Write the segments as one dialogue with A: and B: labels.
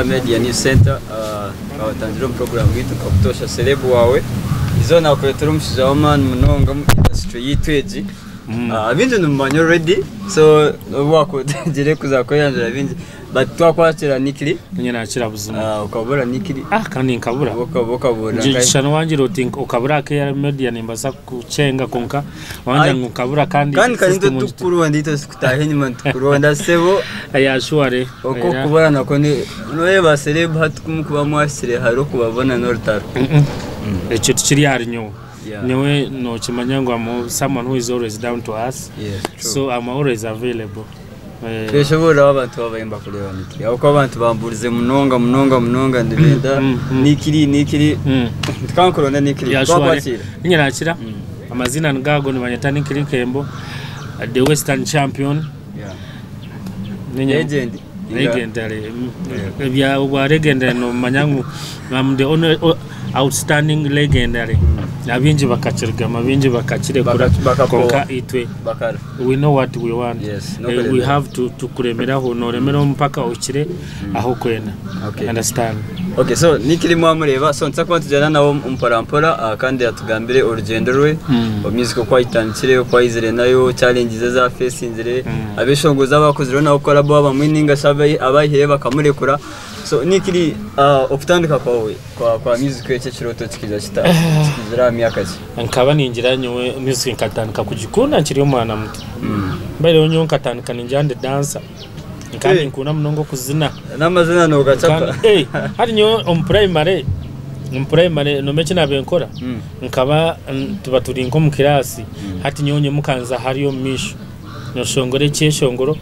A: Media News Center twatandikire omu program yaitu nka butoosha celeb waawe eizooba nakureetera omushaija w'amaani munonga omu industry yaitu egi. Abaingi nimumanya already so nobu wakugira kuza kweyanjura bingi but twakwakira Nick Lee.
B: Ninye nakira buzima.
A: Okabura Nick Lee.
B: Ah kandi nkabura.
A: Okabura.
B: Nje ekishushani wangira oti okabura aha KR Media nimbaasa kukyenga kwonka wangira ngu nkabura kandi
A: Kandi kare nitwe tukuronda itwe tukutaaha enyima nitukuronda sebo.
B: Yeah surely.
A: Okwo okubura nakwo ni noreeba celeb hati kumukuba mwahikire hare okubabona n'orutaro.
B: Ekyo tikiri ahari nyowe. Nyowe nokimanya ngu am someone who is always down to earth so am always available.
A: Tweshoboorora abantu baaba bariyo nibakureeba Nick Lee ahabw'okuba abantu bambuurize munonga munonga munonga nibenda Nick Lee Nick Lee tukankuronda Nick Lee twakwakira.
B: Ninye nakira amazina nigo ago nibanyeta Nick Lee Kembo the western champion.
A: Legend.
B: Legendary. Ebya obwa legendary nomanya ngu am the only outstanding legendary. Abingi bakakirugama abingi bakakirekura kwonka itwe we know what we want. We have to kuremeraho noremeraho mpaka ohikire ahu okwenda. Understand.
A: Okay, so Nick Lee mwamureeba so nituza kuba nitugyenda nawe mpora mpora kandi atugambire orugyendo rwe music oku ayitandikire oku ayizire nayo challenges ezi afeesingire abeshongozi abu akozireho nabo collabo abamwe ninga shi abayihireyo bakamurekura so Nick Lee okutandika kwawe kwa music eki ekirooto kikaija kita kikaizira aha myaka ki?
B: Nkaba ningira nyowe music nkatandika kugikunda nkiri omwana muto mbaireho nyowe nkatandika ningira ndi dancer. Nkaba ninkunda munonga okuzina.
A: N'amazina noogacapa.
B: Hati nyowe omu purayimare, omu purayimare noomanya eki naabaire nkora? Nkaba tuba turi nk'omu kiraasi, hati nyowe nyimuka nza hariya omu maisho, nshongora ekyeshongoro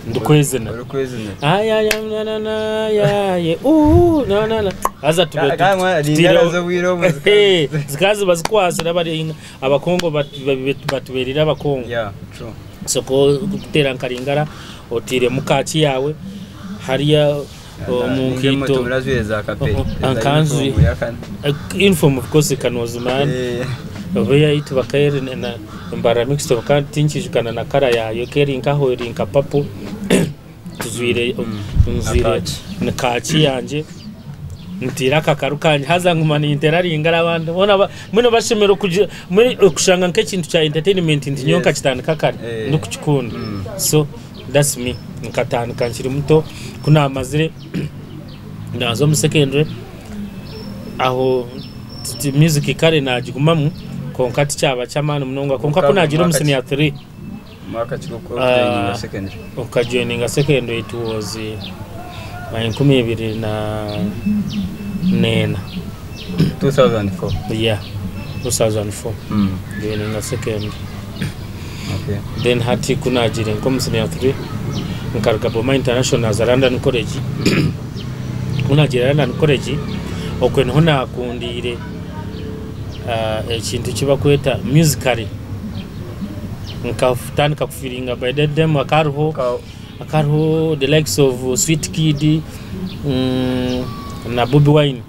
B: ndikwezina.
A: Orikwezina.
B: Ayayayayayaaye uu nanana haza tube
A: Ka- ka-
B: tutiireho
A: z'obwire obwo zikaba-
B: zikaba ziba zikwatsire abari abakongo batubeereire abakongo.
A: Yeah, true.
B: So ku orikuteera nka ringara oteiremu kaaki yaawe hariya omu nkaito uniform of course kanozimanya oba eyaitu bakaba embarara mixed kandi tinkiijukana na kara yaayo ekaba eri nkaho eri nka papo tujwaire njwaire kaaki yangye nteire akakaru kangye haza nguma ninteera ringara abandi boona mbwenu bashemereire kugira mbwenu okushanga nk'ekintu kya entertainment nti nyowe nkakitandika kare ndikukikunda so that's me nkatandika nkiri muto ku naamazire naaza omu secondary aho music kare naagigumamu kwonka tikyaba ky'amaani munonga kwonka ku naagiire omu senior three
A: Mwaka ki oku orikujoininga secondary?
B: Okajoininga secondary it was 2004.
A: 2004?
B: Yeah, 2004 joininga secondary.
A: Okay.
B: Then hati ku naagiire nk'omu senior 3 nkaruga Boma International naaza London College. Ku naagiire London College okwe niho naakundiire ekintu eki barikweta musically. Nkatandika kufiiringa by that time hakaba hariho hakaba hariho the likes of Sweet Kid na Bobi Wine.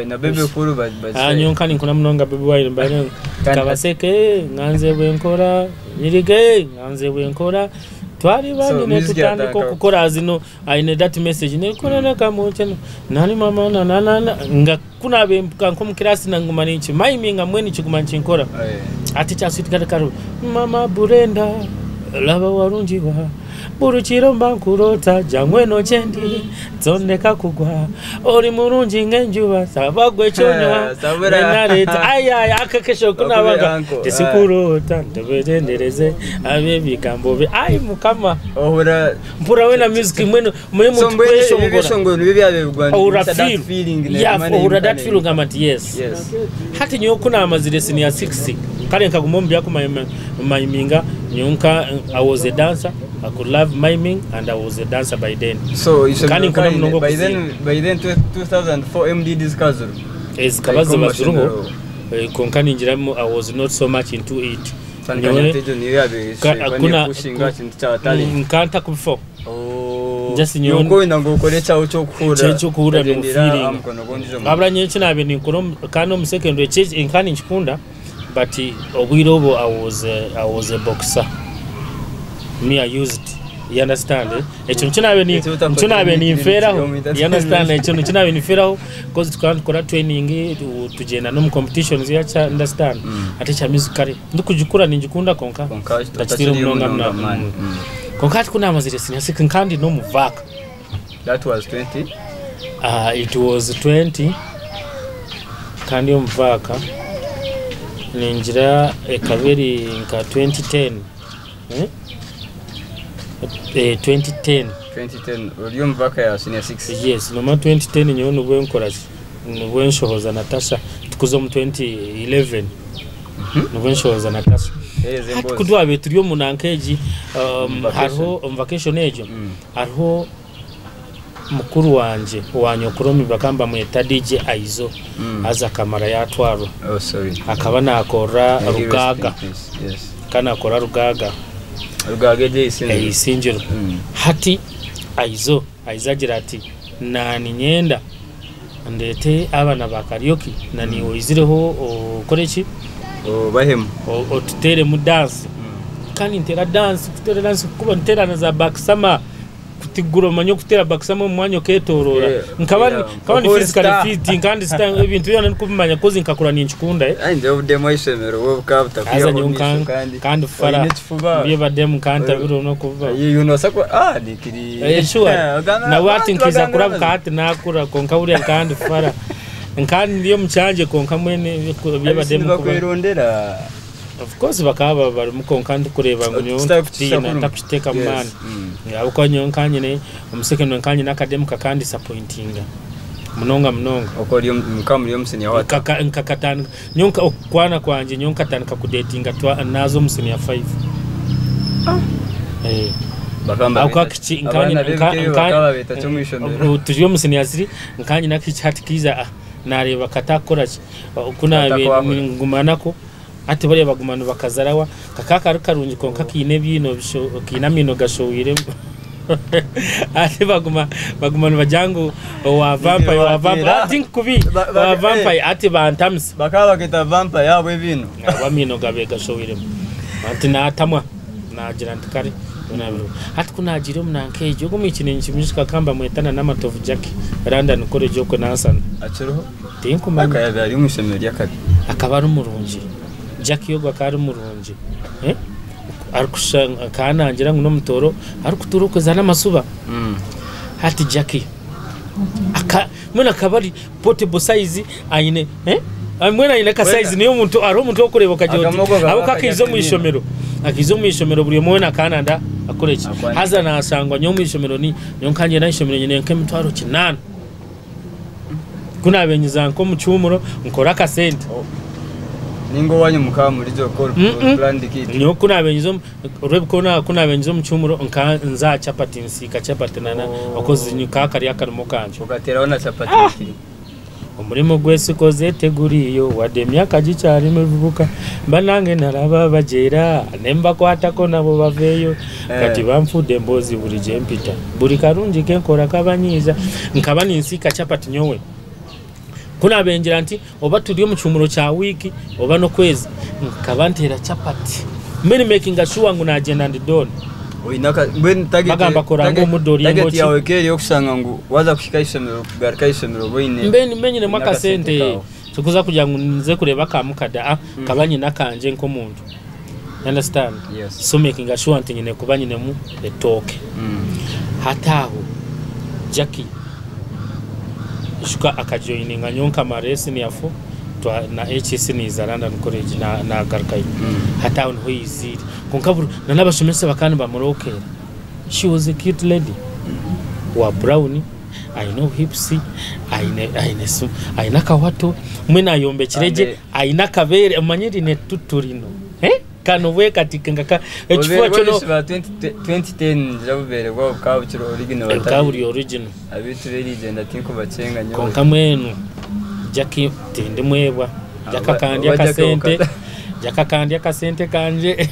A: Na Bebe Cool
B: Ah, nyowe nka ninkunda munonga Bobi Wine by then nkabaseke nga nze bwenkora nyirige nga nze bwenkora twali bangi netutandika okukora zino aine that message nekora nakamukyeno nani mama na na na nga Ku naabeempuka nk'omu kiraasi nanguma ninkimayiminga mbwenu kiguma nikinkora. Hati ekya Sweet Girl kariho Mama Brenda laba warungiwa buri kiro mba nkuroota jangu eno gyendi tondeka kugwa ori murungi nk'enjuba saba gwe ekyonywa nareeta ayi ayi ako akesho ku naaba nka tisikuroota ntebegyendereze ab'ebigambo bi ayi mukama mpurira weena music mbwenu Omuri
A: So
B: omuntu
A: mbwenu ebi
B: kweshongora
A: ebyeshongoro nibyo byabaire
B: ohurira
A: bigwanisa that
B: feel
A: feeling
B: yeah,
A: neeguma
B: ohurira
A: neimuka
B: that feel
A: neimuka.
B: ogamba nti yes
A: Yes.
B: Hati nyowe ku naamazire senior six kare nkaguma omu byakumayiminga nyowe nka I was a dancer I could love miming and I was a dancer by then
A: So
B: Kandi
A: ishomero
B: ninkunda
A: kare
B: munonga
A: by
B: okuziina.
A: then by then 2004 MDD zikaba ziriho.
B: Zikaba
A: Like
B: ziba
A: omu
B: ziriho
A: mashomero.
B: kwonka ningira I was not so much into it.
A: Tandika
B: Nyowe
A: nyatejo niyo yabaire
B: ka- kuna
A: nepushinga kintu kya talent.
B: nka ntakubifaho. Just nyowe
A: Nyowe wenda ngu okore ekyawe eky'okuhurira
B: Eky'okuhurira
A: okagyendera aha
B: n'okufiiringa.
A: mukono gw'ondiijo muntu.
B: Habura nyowe eki naabaire ninkora omu- kandi omu secondary eki nka ninkikunda but obwire obwo I was a, I was a boxer. Me I used You understand? Eh? Ekyo nikyo naabaire ni-
A: Ekyo otakozire
B: nikyo naabaire
A: ni-
B: ninfeeraho.
A: ni- ni-
B: You understand? Ekyo nikyo naabaire ninfeeraho because tukaba nitukora training tugyenda n'omu competitions you understand? Ate ekya music kare ndikugikura ningikunda kwonka
A: Kwonka
B: ntakitiire
A: otakiriyo
B: munonga
A: munonga
B: munonga.
A: amaani.
B: Kwonka hati ku naamazire senior six nka ndi n'omu vac.
A: That was 20?
B: It was 20 kandi omu vac ningira ekaba eri nka 2010. Eh? Eh, 2010.
A: 2010 ori omu vac ya senior 6?
B: Yes, noma 2010 nyowe nibwo nkora ki? Nibwo nshohoza Natasha. Tukuza omu 2011. Nibwo nshohoza Natasha.
A: Heereza
B: Hati
A: emboozi.
B: ku twabaire turi omu nanka egi,
A: Omu vacation.
B: hariho omu vacation egyo, hariho mukuru wangye owa nyokoromi bakaba nibamweta DJ Aizo, haza akamara yaatwarwa.
A: Oh, sorry.
B: Akaba naakorera
A: May he rest in
B: Rugaaga.
A: peace. Yes.
B: Akaba naakorera Rugaaga.
A: Rugaaga egyo eisingiro.
B: Eisingiro. Hati Aizo, Aizo agira ati, Naaniinyenda ndeete abaana ba karaoke na niiwe oizireho okore ki?
A: Obahemu.
B: Otuteeremu dansi. Kandi nteera dansi, kuteera dansi kuba nteera na za bakisama kutigura omanye okuteera bakisama omu mwanya okeetooroora. Nkaba nkaba ndi
A: Oba ori
B: physically
A: star.
B: fit kandi star ebintu byona ndikubimanya kozi nkakura ninkikunda.
A: Ai obudemu ah'eishomero bwo bukaba
B: Haza
A: butakwihaho
B: nyowe
A: maisho
B: nka
A: kandi
B: kandi fara
A: oine ekifuba.
B: byebademu nkantabirwe n'okubibaho.
A: Ayi noobaasa kuba ah nikiri.
B: Eh, sure.
A: Ogambira
B: Nawe
A: abantu
B: hati nkiza
A: bagambira
B: kurabuka
A: amazima.
B: hati nakura kwonka buriya nkandi fara. Nkandi ndi omu kyangye kwonka mbwenu
A: Abisi
B: byebademu kuba.
A: nibakwerondera.
B: Of course bakaba barimu kwonka ndikureeba ngu nyowe
A: Tutakukisa
B: ntakutiina
A: kurumu.
B: ntakukiteeka mu
A: Yes.
B: maani. Ahabw'okuba nyowe nkanyine omu secondary nkanyine akademu kakandisappointinga munonga munonga.
A: Okwo ori omu- mukaba muri omu senior wata.
B: Nkaka nkakatandika nyowe nka okukwana kwangye nyowe nkatandika kudetinga twa naaza omu senior 5. Eh.
A: Bakaba
B: Ahabw'okuba
A: nibabeeta
B: kiki
A: ki? Abaana
B: nkanyine nka
A: b'ebika ebyo
B: nka
A: bakaba babeeta ki omu ishomero?
B: turi omu senior 3 nkanyine akishiki hati kiija ah nareeba katakukora ki ku naabaire
A: Katakwahura.
B: nguma nako Hati bariya baguma nibakazarawa kakaba kari karungi kwonka kaine ebiino kaine amaino gashohwiremu hati baguma baguma nibagira ngu owa vampire owa vampire hati nkubi owa vampire hati bantamisa.
A: Bakaba baketa vampire ahabw'ebiino.
B: Ahabw'amaino gabaire gashohwiremu hati natamwa nagira nti kare hati ku nagiire omu nanka egyo ogwo omwishiki ninkimwijuka bakaba nibamweta na Namatovu Jackie London College okwe Nansana.
A: Akiriho?
B: Tinkumanya.
A: Akaba ari omu ishomero ry'akabi.
B: Akaba ari murungi. Jackie ogwo akaba ari murungi. Eh? Arikushusha nkaba nangira ngu n'omutooro arikutuura okwe za Namasuba. Hati Jackie aka mbwenu akaba ari portable size aine eh? Mbwenu aine aka size niyo omuntu hariho omuntu orikureeba okagira oti
A: Akamogo kaba
B: ahabw'okuba akaiza omu
A: kari
B: ishomero akaiza omu ishomero buri omwe weena akaba nanda akore ki?
A: Akwandika.
B: Haza naashangwa nyowe omu ishomero ni nyowe nkangyenda aha ishomero nyine nk'emitwaro kinaana. Ku naabaire nyiza nk'omu kihuumuro nkore akasente.
A: Nainga owaanyu mukaba muri gye okwo oripuraninga kiiti?
B: Nyowe ku naabaire nyiza omu Rwebiko ku naabaire nyiza omu kihuumuro nka nza aha chapati nsiika chapati na na okwo ka kari akarimo kangye.
A: Okateeraho na chapati ekiri.
B: Omurimo gw'esiko zeteguriiyo wadde emyaka gikyari mivubuka Banange nalaba bagyera nembakwatako nabo baveeyo Kati banfudde emboozi buli gyempita Buli karungi kenkora kabanyiiza Nkaba ninsiika chapati nyowe Ku naabaire ngira nti oba turi omu kihuumuro kya wiiki oba n'okwezi nkaba nteera chapati Mbwenu makinga sure ngu nagyenda ndi done.
A: Oine aka mbwenu target
B: Bagamba kora ngu
A: target
B: omuddo orye
A: target
B: engoki.
A: yaawe ekaba eri ey'okushanga ngu waaza kuhika aha ishomero kugaruka aha ishomero obe oine
B: Mbe mbe nyinemu
A: oine akasente
B: akasente
A: kaawe.
B: tikuza kugira ngu nze kureeba aka mukada ah nkaba nyine akangye nk'omuntu you understand
A: Yes.
B: so makinga sure nti nyine kuba nyinemu etooke. Hati aho Jackie ijuka akajoininga nyowe nkamara senior 4 twa na HSC niiza London College na nagarukayo hati aho niho yaiziire kwonka buri na n'abashomesa bakaba nibamurokeera she was a cute lady wa brown aine obuhipusi aine aine aine akawato mbwenu ayombekire gye
A: Kandi-
B: aine akabeere omanyire riine etutu rino eh Kano bwe kati nka ka ekifuba
A: Obubeere
B: kyo no
A: bw'ebishuba 2010 ningira obubeere bwabo bukaba bukiri original
B: bukaba
A: batari
B: buri original.
A: abaitu b'erigyenda tinkubakyenga nyowe.
B: Kwonka mbwenu Jackie tindimwebwa. Jackie
A: Oba
B: akandya
A: oba Jackie
B: akasente.
A: okata
B: Jackie akandya akasente kangye.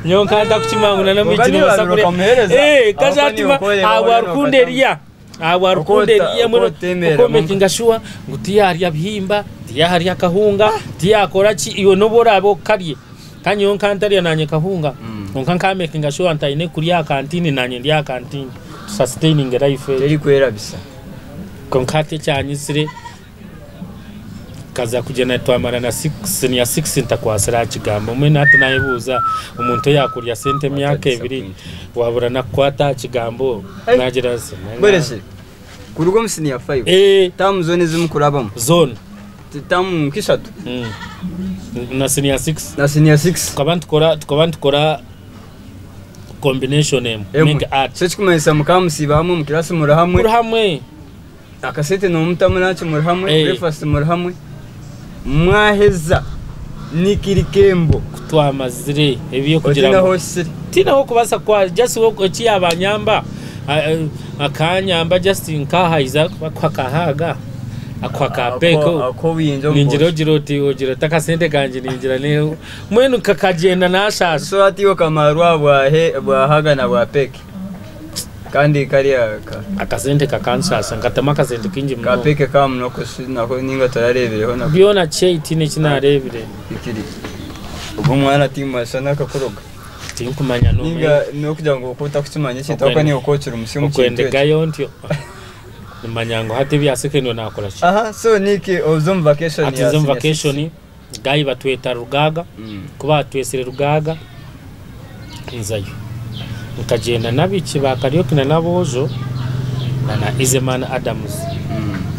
B: Nyowe nkaba ntakukimanya ngu na
A: Kwonka
B: n'omwishiki
A: niiwe
B: noobaasa
A: wabiire
B: kurya.
A: okamuheereza
B: Eh,
A: ahabw'okuba niiwe
B: kazatima
A: okooreeba
B: ahabwa
A: weena
B: rukundo
A: okatamu.
B: eriya. Ahabwa rukundo
A: Okwota
B: eriya mbwenu
A: okwotemereramu.
B: okomekinga shuwa ngu tiyaarya bihimba, tiyaarya kahunga, tiyaakora ki, iwe n'obu oraabe okarye. Ka nyowe nka ntarya naanye kahunga. Kwonka nka makinga sure nti aine kurya aha canteen nanye ndi aha canteen tu sustaininge life egyo.
A: Teri kwerabisa.
B: Kwonka hati ekyanyitsire nkaza kugyenda twamara na senior six ntakwatsire aha kigambo mbwenu hati nayebuuza omuntu oyakurya sente emyaka ebiri wabura nakukwata aha kigambo nagira
A: Mbwenu shi kuruga omu senior five term zoona ezi mukurabamu?
B: Zoona.
A: Term nk'ishatu?
B: Na senior six.
A: Na senior six.
B: Tukaba nitukora tukaba nitukora combination emwe
A: Emwe.
B: ninga art.
A: So ekikumanyisa mukaba musiiba hamwe omu class muri hamwe.
B: Turi hamwe.
A: Akasente nomutamu lunch muri hamwe,
B: Eh.
A: breakfast muri hamwe. Mwaheza nikiri kembo.
B: Ku twamazire eby'okugira
A: Otiine
B: ngu
A: ahu ohisire.
B: Tihaine ahu okubaasa kwa just we eki yaabanyamba akanyamba just nkahaiza akuha ka hug akuha ka peck
A: Akuha obuyingi omu
B: ningira
A: bwongo.
B: ogira oti ogira oti akasente kangye ningira ne mbwenu kakagyenda nashaasha.
A: So hati iwe okamarwa bwa bwa hug na bwa peck kandi kariya ka.
B: Akasente kakansaasa nkatamu akasente kaingi
A: Ka
B: munonga.
A: peck ka munoko shi nako ninga torareebireho nako.
B: Byona kye tihaine eki naareebire.
A: Bikiri ogwo omwana timumasha nakakuroga.
B: Tinkumanya nomanya.
A: Ninga nokugira ngu okaba otakukimanya ekintu ahabw'okuba niiwe okaba okiri musya omu kintu ekyo.
B: Okwendegayo ntyo nimanya ngu hati ebya secondary nakora ki.
A: Aha so Nick oza omu vacation
B: Hati
A: ya
B: nza omu
A: senior six.
B: vacation guy batweta Rugaaga ku batwetsire Rugaaga nzayo. Nkagyenda n'abaishiki ba Kariuki na n'aboojo na na Izeman Adams.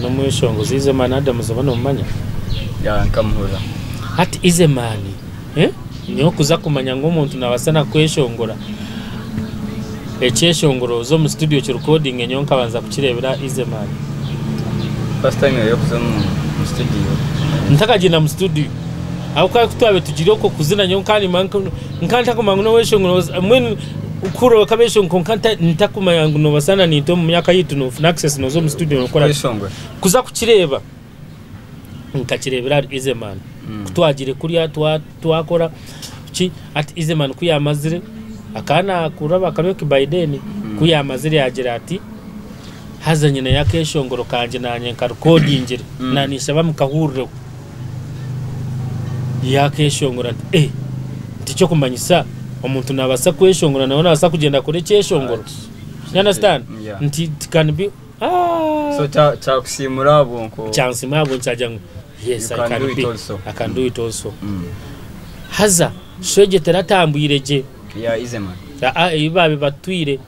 B: N'omweshongozi Izeman Adams oba nomumanya?
A: Yeah, nkamuhurira.
B: Hati Izeman eh, nyowe kuza kumanya ngu omuntu nabaasa na kweshongora ekyeshongoro oze omu studio okirekodinge nyowe nkabanza kukireebera aha Izeman.
A: First time yawe y'okuza omu studio?
B: Ntakagyenda mu studio ahabw'okuba ku twabaire tugire okwo kuzina nyowe nka Nka ntakumanya ngu noweshongoro mbwenu kuhurira bakabeshongora kwonka ntakumanya ngu nobasa na nitwe omu myaka yaitu nofuna access noza omu studio nokora ki?
A: Kweshongora.
B: Kuza kukireeba nkakireebera ahari Easyman kutwagire kuriya twakora ki hati Easyman kuyamazire akaba nakurura ba karaoke by then kuyamazire yagira ati haza nyineyo akeshongoro kangye nanye nkarekodingire nanishaba mukahurireho. Yaakeshongora nti, Eh, nti eky'okumanyisa omuntu naabaasa kweshongora nawe naabaasa kugyenda akore ekyeshongoro. You understand?
A: Yeah.
B: Nti it can be ah,
A: So kya kyakusiimura aha bwonko.
B: kyansiima ahabwo nkyagira ngu yes
A: You
B: I
A: can
B: can
A: do it
B: be
A: also.
B: I can do it also. Haza show egyo teratambwire gye.
A: Ya Easy Man.
B: Aa ei baabe batwire.